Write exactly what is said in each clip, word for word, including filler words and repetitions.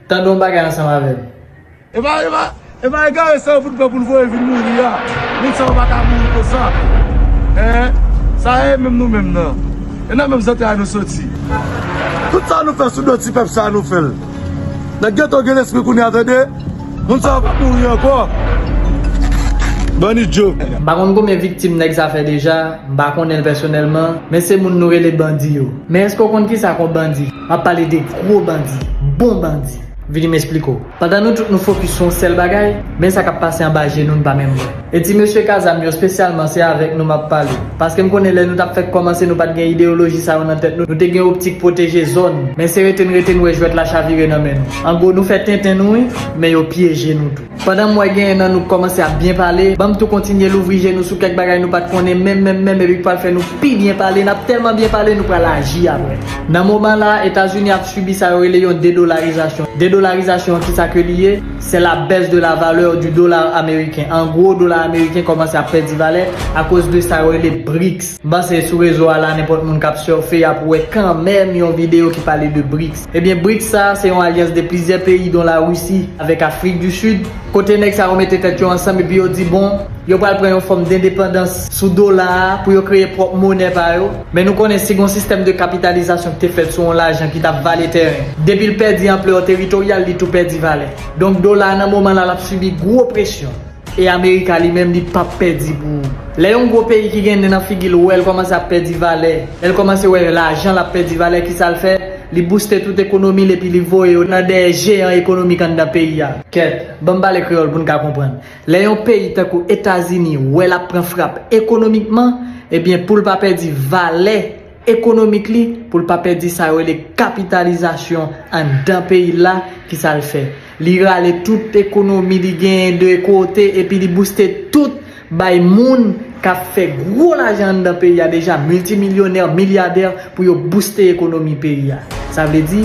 Tande yon bagay ansanm avè m. E pa, e pa, e pa egare sa yo fout pran pou l voye vin mouri a. Moun sa yo pa ka mouri konsa. Hein? Sa e menm nou menm nan. E nan menm zantray nou soti. Tout sa nou fè sou do ti pèp sa nou fè l. Nèg geto gen lespri kounye a tande. Moun sa yo p ap mouri ankò. Bann idyo. M pa konn konbyen viktim nèg sa fè deja, m pa konnen l pèsonèlman, men se moun nou rele bandi yo. Men èske w konn kisa k yon bandi? M ap pale de gwo bandi, bon bandi. Vini m esplike w. Pandan nou tout nou fokis sou yon sèl bagay, men sa k ap pase anba je nou n pa menm wè. E ti mesye ka zam yo espesyalman se avèk nou m ap pale. Paske m konnen lè nou t ap fèk kòmanse nou pa t gen ideyoloji sa yo nan tèt nou, nou te gen optik pwoteje zòn. Men se rete n rete n wè jwèt la chavire nan men nou. An gwo nou fè tenten nou wi, men yo pyeje nou tou. Pandan m wè genyen nan nou k kòmanse ap byen pale, ban m tou kontinye louvri je nou sou kèk bagay nou pa t konnen menm menm menm epi k pral fè nou pi byen pale, n ap tèlman byen pale nou pral aji apre. Nan moman la, Etazini ap sibi sa yo rele yon dedolarizasyon. Dedolarizasyon an kisa ke li ye? C'est la baisse de la valeur du dollar américain. An gwo, dola ameriken kòmanse ap pèdi valè akoz de sa yo rele brics. M panse sou rezo a la nenpòt moun k ap surfe ap wè kanmenm yon videyo ki pale de brics. Ebyen brics sa se yon alyans de plizyè peyi don Larisi avèk Afrik di Sid. Kote nèg sa yo mete tèt yo ansanm epi yo di bon, yo pral pran yon fòm dendepandans sou dola a pou yo kreye pwòp monè pa yo. Men nou konnen si gon sistèm de kapitalizasyon ki te fèt sou yon lajan ki t ap vale tèren, depi l pèdi anplè teritoryal li tou pèdi valè. Donk dola a nan moman la l ap sibi gwo presyon. E Amerika li menm li p ap pèdi pou ou. Lè yon gwo peyi ki gen nen nan figi l wè l kòmanse ap pèdi valè, lè l kòmanse wè lajan l ap pèdi valè kisa l fè? Li bouste tout ekonomi l epi li voye yo nan dèyè jeyan ekonomik anndan peyi a. Kèt, ban m pale kreyòl pou n ka konprann. Lè yon peyi tankou Etazini wè l ap pran frap ekonomikman, ebyen pou l pa pèdi valè ekonomik li, pou l pa pèdi sa yo rele kapitalizasyon anndan peyi l la, kisa l fè? Li rale tout ekonomi li genyen de kote epi li bouste tout bay moun k ap fè gwo lajan anndan peyi a deja, miltimilyonè, milyadè, pou yo bouste ekonomi peyi a. Sa vle di,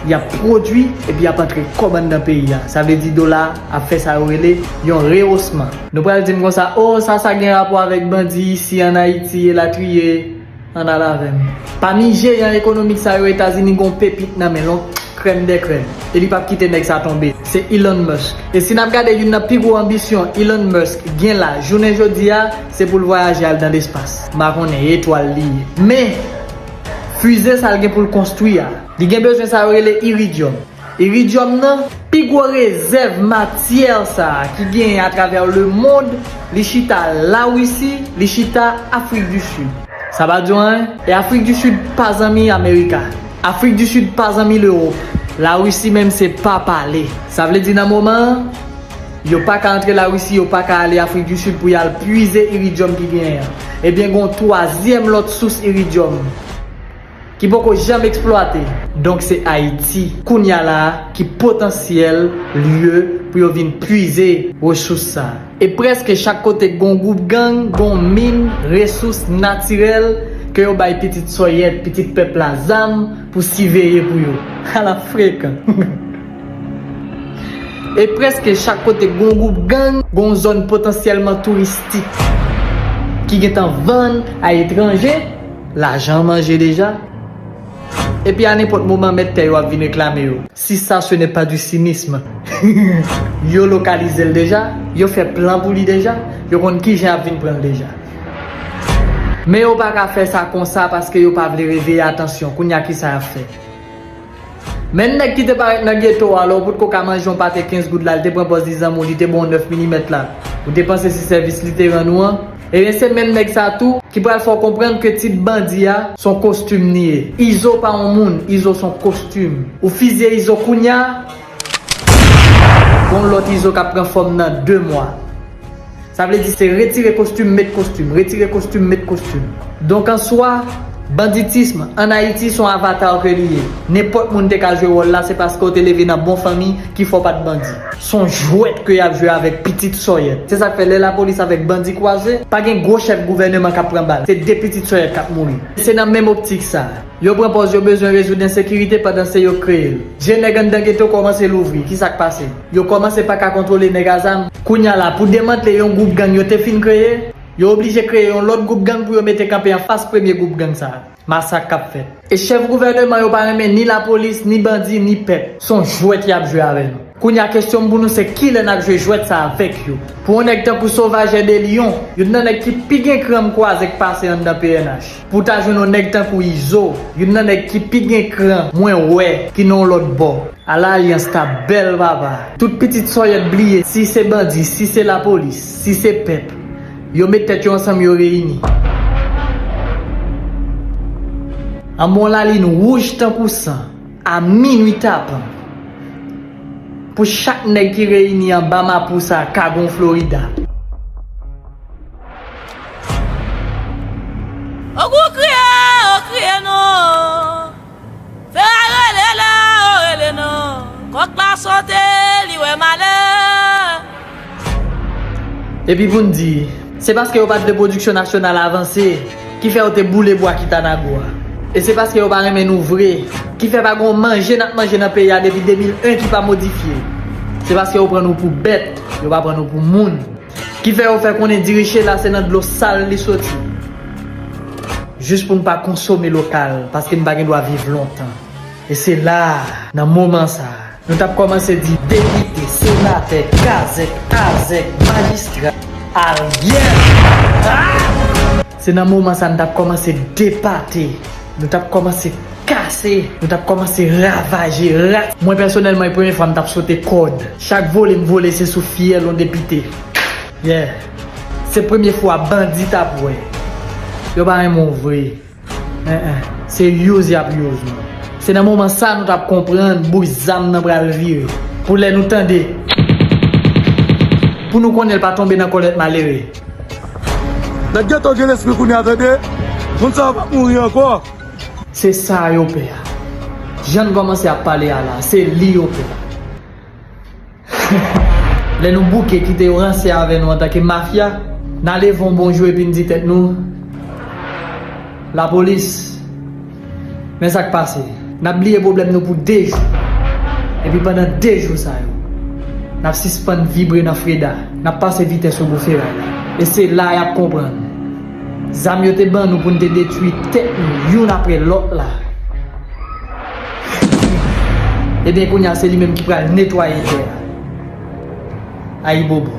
y ap pwodui epi y ap antre kòb anndan peyi a. Sa vle di dola a ap fè sa yo rele yon rewosman. Nou pral di m konsa, o sa sa gen rapò avèk bandi isi ann Ayiti elatriye. Ann al avè m. Pami jeyan ekonomik sa yo Etazini gon pepit nan men l, yon crème de crème. E li p ap kite nèg sa tonbe. Se Elon Musk. E si n ap gade youn nan pi gwo anbisyon Elon Musk gen la jounen jodi a, se pou l vwayaje al nan lespas. M pa konnen etwal li ye. Men, fize sa l gen pou l konstwi a, li gen bezwen sa yo rele iridyòm. Iridyòm nan, pi gwo rezèv matyè sa a ki genyen atravè lemonn, li chita Larisi, li chita Afrik di Sid. Sa pa di w anyen? E Afrik di Sid pa zanmi Amerika. Afrik di Sid pa zanmi Lewòp. Larisi menm se pa pale. Sa vle di nan moman an, yo pa ka antre Larisi, yo pa ka ale Afrik di Sid pou y al pwize iridyòm ki genyen an. Ebyen, gen yon twazyèm lòt sous iridyòm ki poko janm eksplwate. Donk se Ayiti kounya la a ki potansyèl lye pou yo vin pwize resous sa a. E prèske chak kote k gon gwoup gang, gon min resous natirèl ke yo bay pitit sòyèt, pitit pèp la zam pou siveye pou yo. Ala frekan! E prèske chak kote k gon gwoup gang, gon zòn potansyèlman touristik ki gentan vann a etranje, lajan manje deja. Epi a nenpòt moman mèt tè yo ap vin reklame yo. Si sa ce n'est pas du cynisme. Yo lokalize l deja, yo fè plan pou li deja, yo konn kijan y ap vin pran l deja. Men yo pa ka fè sa konsa paske yo pa vle reveye atansyon. Kounya kisa y ap fè? Men nèg ki te parèt nan geto a, lè w potko ka manje yon pate kenz goud la, li te pran pòz li zanmi w, li te ba w nèf milimèt la. Ou te panse se sèvis li te rann ou an? Ebyen se menm nèg sa tou ki pral fè w konprann ke tit bandi a se yon kostim li ye. Izo pa yon moun, Izo se yon kostim. Ou fizye Izo kounya, gon lòt Izo k ap pran fòm nan de mwa. Sa vle di se retire kostim, met kostim, retire kostim, met kostim. Donk an swa, banditism ann Ayiti se yon avatar ke li ye. Nenpòt moun te ka jwe wòl la, se paske w te leve nan bon fanmi ki fè w pa t bandi. Se yon jwèt ke y ap jwe avèk pitit sòyèt. Se sa k fè lè lapolis avèk bandi kwaze, pa gen gwo chèf gouvèneman k ap pran bal. Se de pitit sòyèt k ap mouri. Se nan menm optik sa. Yo pran pòz yo bezwen rezoud ensekirite pandan se yo k kreye l. Je nèg anndan geto kòmanse louvri. Kisa k pase? Yo kòmanse pa ka kontwole nèg a zam. Kounya la, pou demantle yon gwoup gang yo te fin kreye, Yo oblije kreye yon lòt gwoup gang pou yo mete kanpe anfas premye gwoup gang sa a. Masak k ap fèt. E chèf gouvèneman yo pa renmen ni lapolis, ni bandi, ni pèp. Se yon jwèt y ap jwe avè nou. Kounye a, kesyon m pou nou se kilè n ap jwe jwèt sa avèk yo? Pou yon nèg tankou Sauvage de Lion, youn nan nèg ki pi gen kran m kwaze k pase anndan P N H. Pou w ta jwenn yon nèg tankou Izo, youn nan nèg ki pi gen kran mwen wè ki nan yon lòt bò. Ala alyans ta bèl papa. Tout pitit sòyèt bliye si se bandi, si se lapolis, si se pèp. Yo met tèt yo ansanm, yo reyini. Anba yon lalin wouj tankou san, a minwi tapan. Pou chak nèg ki reyini anba mapou sa, ka gon Florida. Ogou kriye, o kriye non. Fè a rele la, o rele non. Kòk la sote, li wè malè. Epi pou n di, se paske yo pa t vle pwodiksyon nasyonal avanse ki fè yo te boule bwa Kitanago a. E se paske yo pa renmen nou vre ki fè pa gen yon manje n ap manje nan peyi a depi de mil en ki pa modifye. Se paske yo pran nou pou bèt, yo pa pran nou pou moun. Ki fè yo fè konnen diri Shela se nan dlo sal li soti. Jis pou n pa konsome lokal, paske n pa gen dwa viv lontan. E se la, nan moman sa a, nou t ap kòmanse di depite, senatè, kazèk, azèk, majistra, alyè. Ah! Se nan moman sa a nou t ap kòmanse depate, nou t ap kòmanse kase, nou t ap kòmanse ravaje, rat. Mwen pèsonèlman, e premye fwa m t ap sote kòd. Chak vole m vole, se sou fyèl yon depite. Yeah. Se premye fwa bandi t ap wè. Yo pa renmen w vre. En, en. Se use y ap use nou. Se nan moman sa nou t ap konprann bouch zam nan pral vire. Pou lè nou tande, pou nou konnen l pa tonbe nan kòlèt malere. Nèg gentan gen lespri kounye a, tande. Moun sa yo p ap mouri ankò. Se sa yo pè a. Jan n kòmanse ap pale a la, se li yo pè a. Lè nou bouke kite yo ranse avè nou antanke mafya, n a leve yon bonjou epi n di tèt nou, lapolis, men sa k pase. N ap bliye pwoblèm nou pou de jou. Epi pandan de jou sa yo, n ap sispann vibre nan freda. N ap pase vitès ogou feray la. E se la y ap konprann. Zam yo te ban nou pou n te detwi tèt nou youn apre lòt la. Ebyen, kounye a, se li menm ki pral netwaye tè a. Ayibobo.